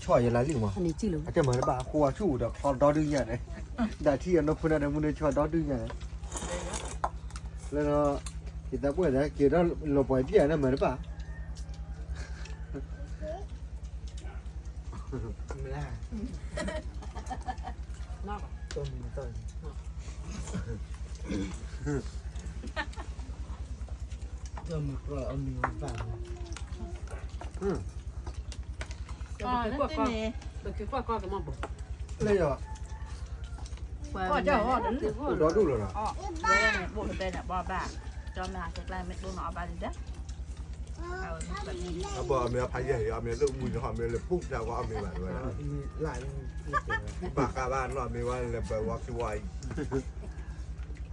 ဆီၣ်ယလါလံမး, အတဲမၤတဘၣ် ဃိအဆူၣ်ဒီးချီဒီဒုညါန့ၣ်, ဒၣ်ထံအနီၢ်ဖိနၢ်ဒီးမူန့ၣ်ဆီၣ်ဒီဒုညါန့ၣ်, လၢ, ယသးပှၢ်သးက့ၤဒီးလီၤပှီၢ်ပျဲၢ်န့ၣ်မၤတဘၣ် လၢယီၤ, ဒီဒူၣ်လီၤလီၤ, အဘၣ်အမ့ၢ်အဖးယဲၢ်အံၤ အမ့ၢ်လၢမုၢ်နဟီၣ်မ့ၢ်လၢပူၣ်တၢ်ဝဲအမ့ၢ်ဘၣ်ဝဲ, ဘၣ်ဃးဘၣ်နီၢ်မ့ၢ်ဝဲလၢဘၢဝီခံဝီ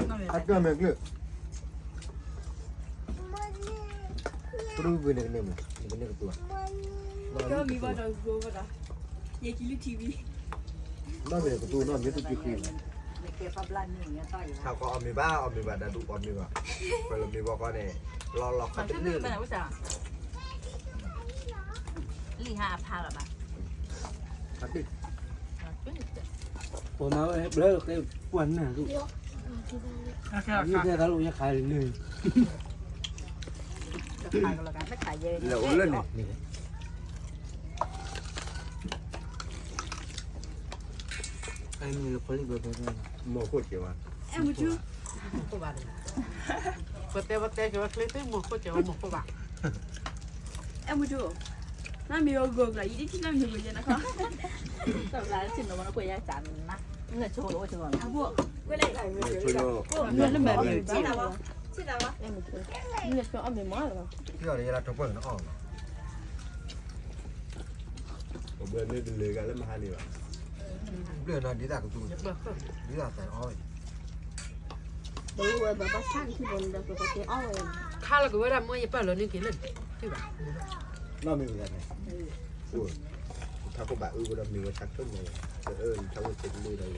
အံၤ, အတၢ်မဲာ်ကျၢၢ် ပရူဂ့ၤန့ၣ်ကန့ၣ်မး, နကန့ၣ်ကတူၢ်, ယကလံ ထံဘံ, နီၢ်မ့ၢ်ကတူၢ်နီၢ်မ့ၢ်တူၢ်က့ဃ့, ဆၣ်ကီအီၣ်မ့ၤဘၣ် အီၣ်မ့ၤဘၣ် တၢ်ဒူၣ်အီၣ်မ့ၤဘၣ်, ပလၢမ့ၢ်ဘီကီန့ၣ်, လီၤလီၤခီတန့ၢ်, လံဟါအဖးလီၤဘၣ်, ပှၤမၤဝဲဘျၢတၢ်ပှၢ်နၢ်ဒူၣ်, မ့ၢ်တဲသးလိယခးန့ၣ်, လဲၤအိၣ်လၢန့ၣ် မိၢ်ခိၣ်ကဲဝဲ, ပတဲပတဲကဲဝဲချ့သ့ၣ်မိၢ်ခိၣ်ကဲဝဲမိၢ်ခိၣ်ဘၣ်, အဲၣ်မူထူ, နမ့ၢ်အဂီၢ်ကျါ ယဒ်ထံၣ်နမ့ၢ်ဂီၢ်ယဲနခီ, တဘျါဆ့ၣ်နီၤဝဲနကွဲးယါစၢ်နၤ, နဆိၣ်လၢအိၣ်ဆိၣ်လီၤ, အဘိ, နမ့ၢ်မ့ၢ်, နမ့ၢ်အီၣ်မ့ၢ်မးလီၤ, နမ့ၢ်အီၣ်မ့ၢ်မးလီၤ, ပှၤဘၢန့ၣ်တလၢၤဂၤလၢမဟါန့ၣ်ဘၣ်, ဘျၢၣ်နီၤဒ်သးကတူၢ်, ဒ်သးသးအီၣ်ဝဲ, ခါလီၤကဝဲဒၣ်မ့ၢ်ယပာ်လီၤန့ၢ်က့ၤလၢ, ဘၣ်, နီၢ်မ့ၢ်ဝဲဒၣ်န့ၣ်, အိၣ်, ထါခိၣ်ဘၣ်အၢဝဲဒီးမ့ၢ်ဝဲထါခိၣ်န့ၣ်, အၢ ထါခိၣ်စ့တလၢဒီးယဲ လၢဆၢ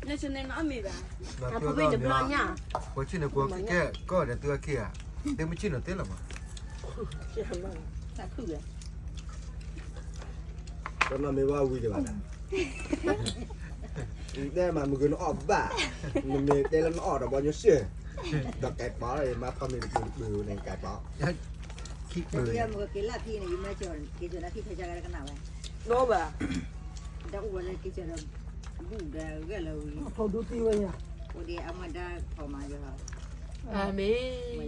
န့ၣ်နအီၣ်မ့ၤဘၣ်, ပှၤဆ့ၣ်နီၤကိးကဲကီၢ်ဒီးသုအခံဧါ, သုမ့ၢ်ဆ့ၣ်နီၤသ့လီၤမး, တနီၤမ့ၢ်ဘၣ်ဝံၤဒံးဘၣ်, တဲမးမုၢ်ကနအီၣ်ဘၣ်, နမ့ၢ်တဲလၢနအီၣ်ဒီးဘီညိၣ်စ့ၢ်, ဒီးကဲပီၤမးဖီမ့ၢ်တပူၤတပူၤန့ၣ်ကဲပီၤ, က့ၤလၢဖံန့ၣ် ယမ့ၢ်က့ၤကနၣ်ဝဲ, ဒီးအိၣ်ဝဲလၢက့ၤကဒီး, ဘူၣ်ဒီးဂဲၤလၢဝံၤ, အိၣ်ဒီးအမၤဒါဖီမးယီၤ, အမ့ၢ်,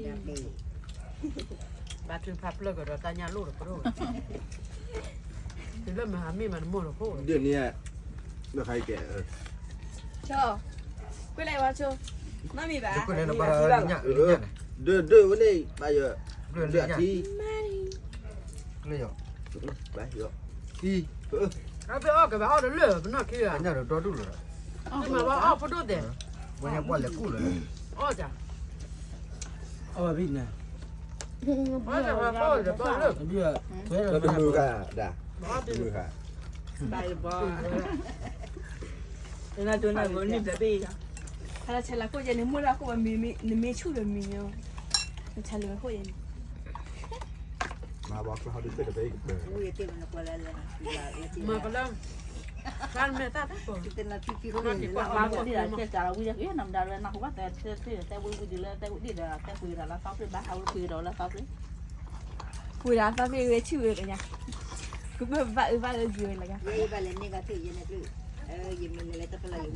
ဘၣ်ထုကဖၣ်ပျၢၢ်ကဒီးတၢ်ညၣ်လိၣ်ဒီးပဒိၣ်, တုၤလၢမဟါမ့ၢ်မးနမိၢ်ဒီးဖိ, ဒ်န့ၣ်, လၢခါအံၤကဲ, ဆိ, ကွဲးလဲၤဝဲဆိ, နီၢ်မ့ၢ်ဘၣ်, ဒၢဒၢဝဲန့ၣ်, ဘၣ်ယီၤ, ဒၢအထံ, ဘၣ်ယီၤ, အီၣ်ကဘၣ်အီၣ်တလၢာ်ပနီၢ်ခံဂၤ, မ့ၢ်ဘၣ်အီၣ်ဖိဒိၣ်သဲး, ပှၤလဲၤကူၣ်လၢ, အီၣ်တၢ်, အီၣ်ဘၣ်န့ၣ်, တမုာ်ဃာ်ဒၣ်, တမုာ်ဃာ်, ဘၣ်ယဘီ, နဒိနဂိၤနံၣ်ဘျီဘ့ၣ်, ဟါလၢဆဲးလၤခိၣ်ယဲန့ၣ် မိၢ်လၢခိၣ်ဝဲမ့ၢ်, နမ့ၢ်ဆူၣ်ဒီးမ့ၢ်ညါ, နဆဲးလၤခိၣ်ယဲန့ၣ်, မၤဘီကျီဟီဒုးသ့ၣ်တဖၣ်အံၤကပၢၤ, မၤကလၢ, တၢ်မ့ၢ်သၣ်တၢ်ပီၤ, နမၤကလၢဒ်ဒီးကဲစးလီၤဝံၤဒီး နမၤဒါလၢနၢ်ဟူဘၣ်သဲသ့ၣ် တဲဝဲဝံၤဒ်လၢတဲဝဲဒ်ဒီး တဲကွံာ်ဒီးလၢသီဖျၢၣ်ဘၣ် ဟးဝဲကွံာ်ဒီးလၢသီဖျၢၣ်, ဝံၤဒီးသီဖျၢၣ်ဝဲဆူၣ်ဝဲကညါ, ကဘၣ်ဘၣ်အၢဘၣ်လၢယိၤလၢက, နဂ့ၤတဖျၢၣ်ဘၣ်,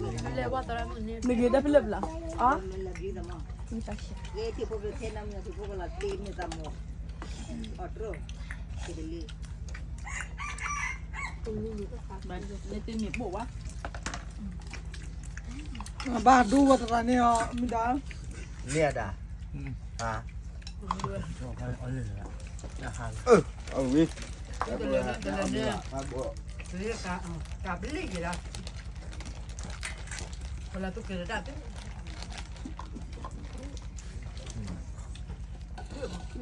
အ, မ့ၢ်တမ့ၢ်ဘၣ်, ဘၣ်ဒိဝဲတရၣ်န့ၣ်အီၤ မုၢ်ဒါ, မ့ၢ်အဒၣ်, အ, အဝံၤ, တၢ်ဘျ့က့ၤလီၤ, ပလၢသူက့ၤလီၤတၢ်သ့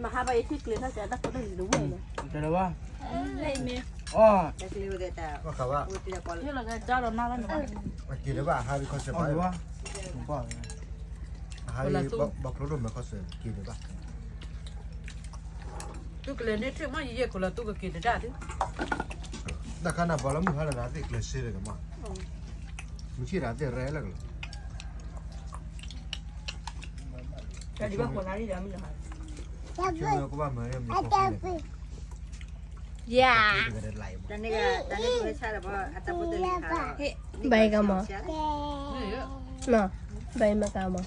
မဟါဘၣ်ယထံၣ်ကျဲၤထီၣ်ကဲတၢ်ဖိတၢ်လံၤတဝဲၢ်လီၤ, ကဲလၢၤဘၣ်, အီၣ်, ကဲလၢၤဘၣ်, ဟါဘၣ်ခီဆၢဘၣ်, အီၣ်လၢၤဘၣ်, ဘၣ်, အဟးလၢ ဘၣ်ကျိဒိၣ်မဲာ်ခီစၢၤက့ၤန့ၣ်ဘၣ်, သုကလဲၤန့ၢ်ထံၣ်မ့ၢ်ယယဲၢ်ခိၣ်လီၤ သုကက့ၤတဒၣ်သု, တၢ်ခါနၤဘီလၢမုၢ်ဟါလၢနၤသ့ၣ်ကျဲးစ့တကမၣ်, မုၢ်ဆ့ၣ်တၤသ့ၣ်ရဲလၢကလီၤ, ကဘၣ်မၤ ယၤ, ဘၣ်ကမၤ, ဘၣ်မၤကမၤ